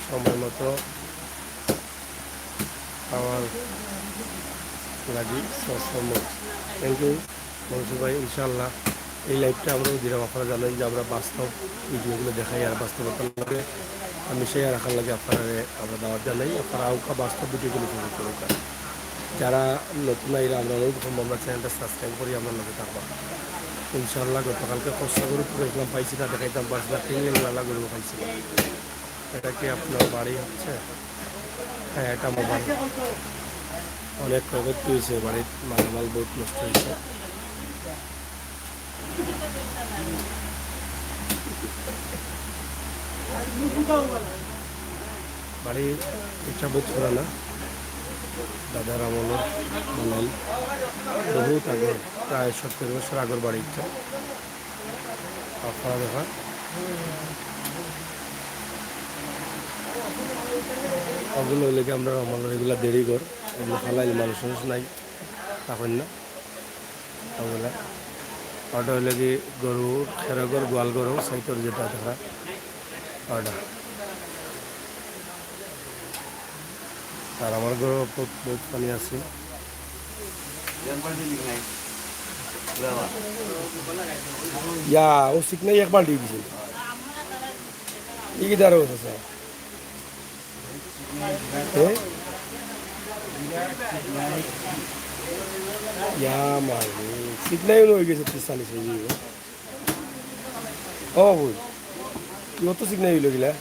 সময় মতো আমার লাগি। থ্যাংক ইউ মনসুর ভাই। ইনশাআল্লাহ এই লাইভটা আমরা দিলাম, আপনারা জানেন যে আমরা বাস্তব ভিডিওগুলো দেখাই, আর বাস্তবতার লগে আমি সেই রাখার লাগে আপনারা আমরা দাওয়াত জানাই। আপনারা আউকা বাস্তব ভিডিওগুলো উপভোগ করুন। যারা নতুন আইরা আমরা অনুরোধ করবো, আমরা চ্যানেলটা সাবস্ক্রাইব করি, আমরা লগে থাকবা। ইনশাআল্লাহ গতকালকে কষ্ট করে পুরো ইসলাম পাইছি না, দেখাইতাম পারছি না, তিন দিন বেলা গরু পাইছি না। এটা কি আপনার বাড়ি হচ্ছে? হ্যাঁ, এটা আমার বাড়ি। অনেক ক্ষয়ক্ষতি হয়েছে, বাড়ির মালামাল বহুত নষ্ট হয়েছে। বাড়ি ইচ্ছা বোধ করা না, দাদার আমলর বানাই, বহুত আগে, প্রায় সত্তর বছর আগর বাড়ি ইচ্ছা। আপনারা দেখা ওগুলো হইলে কি আমরা আমলর এগুলা দেরি কর, এগুলো ফালাইলে মানুষ মানুষ নাই, তখন না। ওগুলা ওটা হইলে কি গরু, খেরা গরু, গোয়াল গরু, সাইতর যেটা দেখা ওটা। আর আমার ঘরও বহুত, বহুত পানি আছে। ইয়া, ও সিকনাই এক বালতি দিছে। ই কি দাঁড়াও আছে? এ? ইয়া মারে, সিকনাই হলো হয়ে গেছে ত্রিশ চল্লিশ কেজি। ও বই, কত সিকনাই হইল গিলা?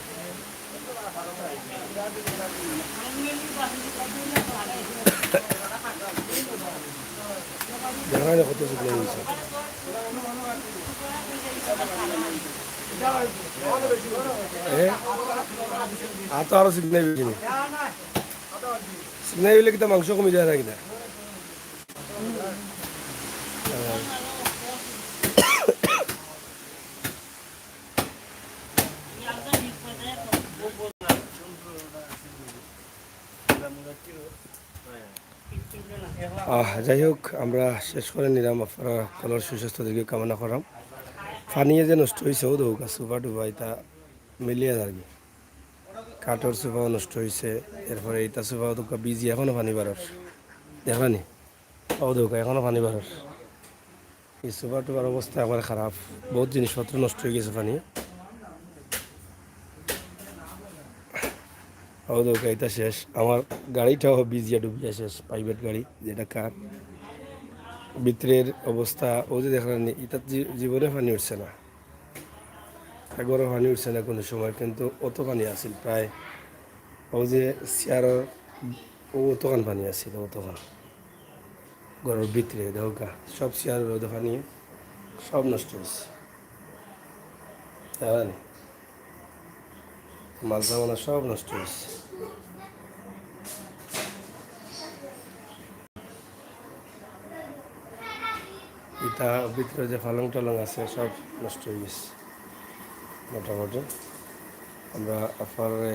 দেখা যায় কত সিকনাই হইছে। এ? আর তো আরো সিকনাই হইছে। সিকনাই হইলে কিতা মাংস কমি যায় না কিতা? আহ, যাই হোক, আমরা শেষ করে নিলাম। আপনারা সকলের সুস্বাস্থ্য দীর্ঘ কামনা করাম। পানিয়ে যে নষ্ট হয়েছে, ও দৌকা সুপা টুপা এটা মিলিয়ে আর কি। কাঠর সুপাও নষ্ট হয়েছে, এরপরে এটা সুপাও তো ভিজি, এখনো পানি বাড়ার, দেখলানি? ও দৌকা এখনো পানি বাড়ার। এই সুপার টুপার অবস্থা একবারে খারাপ, বহুত জিনিসপত্র নষ্ট হয়ে গেছে পানি। ও দৌকা এটা শেষ, আমার গাড়িটাও ভিজিয়া ডুবিয়া শেষ, প্রাইভেট গাড়ি যেটা কার। ভিতরের অবস্থা ও যে দেখলেন, এটা জীবনে পানি উঠছে না, একবারও পানি উঠছে না কোনো সময়, কিন্তু অত পানি আছিল প্রায়, ও যে চেয়ারর ও অতখান পানি আছিল, অতখান। ঘরর ভিতরে দেখউক্কা, সব চেয়ার রোদে পানি, সব নষ্ট হয়েছে। জানেন? মাল সামানা সব নষ্ট হয়েছে। এটা ভিতরে যে পালং টালং আছে, সব নষ্ট হয়ে গেছে মোটামুটি। আমরা আপনারে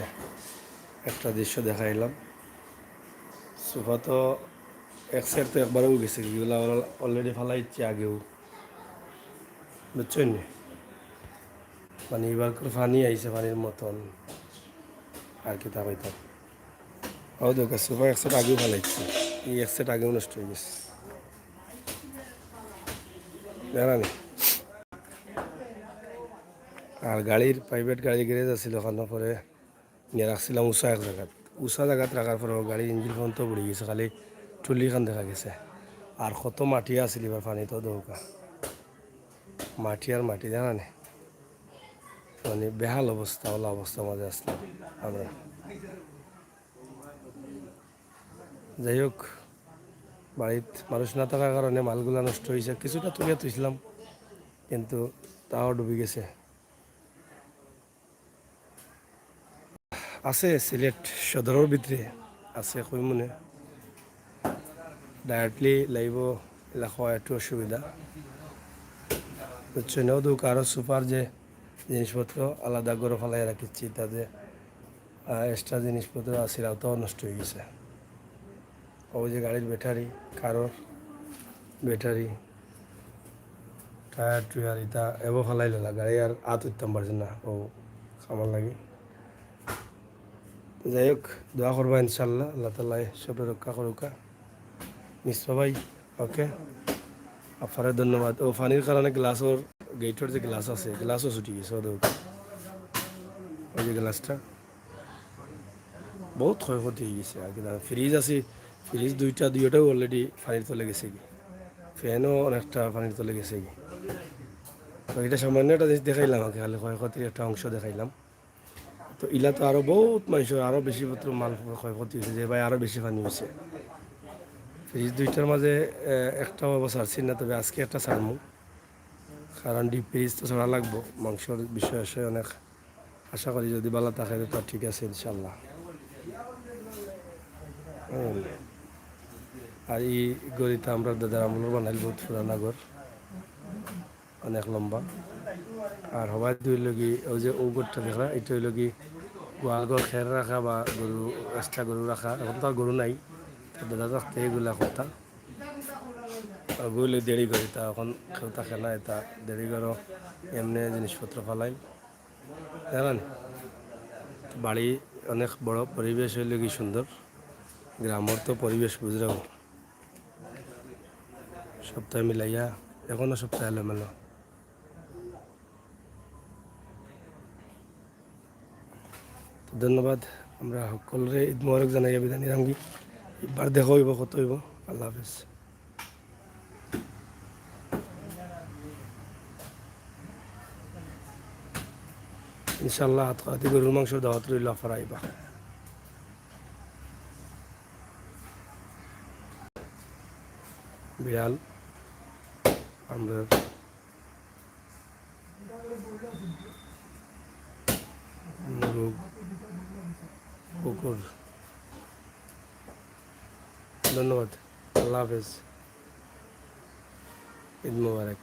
একটা দৃশ্য দেখাইলাম। সোফা তো এক সেট তো একবারেও গেছে, এগুলা already ফালাইছে আগেও, বুঝছেন নি? মানে, এবার করে পানি আইছে, পানির মতন আর কি তা কইতাম। ও দেখো, সোফা এক সেট আগেও ফালাইছে, এই এক সেট আগেও নষ্ট হয়ে গেছে, জানা নি? আর গাড়ির, প্রাইভেট গাড়ির গ্যারেজ আছিল, ওখানে পরে নিয়ে রাখছিলাম উষা এক জায়গাত। উষা জায়গাত রাখার পরে গাড়ির ইঞ্জিন পর্যন্ত পড়ে গেছে, খালি টুলিখান দেখা গেছে। আর কত মাটি আছিল এবার পানি তো দৌকা, মাটি আর মাটি, জানা নি? মানে, বেহাল অবস্থা, ওলা অবস্থার মাঝে আসলাম আমরা। যাই হোক, বাড়িত মানুষ না থাকার কারণে মালগুলা নষ্ট হয়েছে, কিছুটা তুলিয়া তুলছিলাম, কিন্তু তাও ডুবি গেছে। আছে সিলেট সদরর ভিতরে আছে, কই মনে directly লাইভ এলাকা একটু অসুবিধা, বুঝছো না? ওদের কারো সুপার যে জিনিসপত্র আলাদা করে ফালাই রাখিছি, তাতে এক্সট্রা জিনিসপত্র আছে, ওটাও নষ্ট হয়ে গেছে। ওই যে গাড়ির ব্যাটারি, কারোর ব্যাটারি, টায়ার টুয়ার ইতা এবো ফালাইলা, গাড়ি আর আত উঠতাম পারছে না, ও খামার লাগি। যাই হোক, দোয়া করবা ইনশাআল্লাহ, আল্লাহ তাআলায় সবরে রক্ষা করুকা। মিশ্র ভাই, ওকে, আপনারে ধন্যবাদ। ও, পানির কারণে গ্লাসর, গেটর যে গ্লাস আছে, গ্লাসও ছুটি গেছে, ও দেখো, ওই যে গ্লাসটা। বহুত ক্ষয়ক্ষতি অই গেছে আর কি। ফ্রিজ আছে, ফ্রিজ দুইটা, দুইটাও অলরেডি পানির তলে গেছে গি, ফ্যানও অনেকটা পানির তলে গেছে গি। তো ইটা সামান্য একটা জিনিস দেখাইলাম আর কি, খালি ক্ষয়ক্ষতির একটা অংশ দেখাইলাম। তো ইলা তো আরো বহুত মানষর আরো বেশি পত্র মাল ক্ষয়ক্ষতি অইছে, যে ভাই আরো বেশি পানি অইছে। ফ্রিজ দুইটার মাঝে, আহ, একটাও অবস্থা ছাড়ছি না, তবে আজকে একটা ছাড়মু, কারণ ডিপ ফ্রিজ তো ছাড়া লাগবো, মাংসর বিষয় আশয় অনেক। আশা করি যদি ভালা থাকে তো ঠিক আছে ইনশাআল্লাহ। হুম। আর ই ঘরটা আমরার দাদার আমলর বানাইল, বহুত পুরানা ঘর, অনেক লম্বা। আর হবায় দুই লগি, ওই যে ও ঘরটা দেখরা, ইটা অইলো গি গোয়াল ঘর, খের রাখা বা গরু, এক্সট্রা গরু রাখা। এখন তো আর গরু নাই, তো দাদা থাকতে এগুলা কথা। আর ওগুলো দেরি ঘর, ইতা এখন কেউ থাকে না, ইতা দেরি ঘরও এমনি জিনিসপত্র ফালাইল। জানেন, বাড়ি অনেক বড়, পরিবেশ অইলো গি সুন্দর, গ্রামর তো পরিবেশ বুঝরাও। সপ্তাহে মিলাইয়া এখনো সপ্তাহে এলোমেলো। তো ধন্যবাদ, আমরা হকলরে ঈদ মোবারক জানাইয়া বিদায় নিলাম গি। এবার দেখা অইবো, কত অইবো। আল্লাহ হাফেজ। ইনশাআল্লাহ, আতকাতি গরুর মাংসর দাওয়াত রইল, আপনারা আইবা। বিড়াল, আমরা মুরগ, কুকুর। ধন্যবাদ। আল্লাহ হাফেজ। ঈদ মোবারক।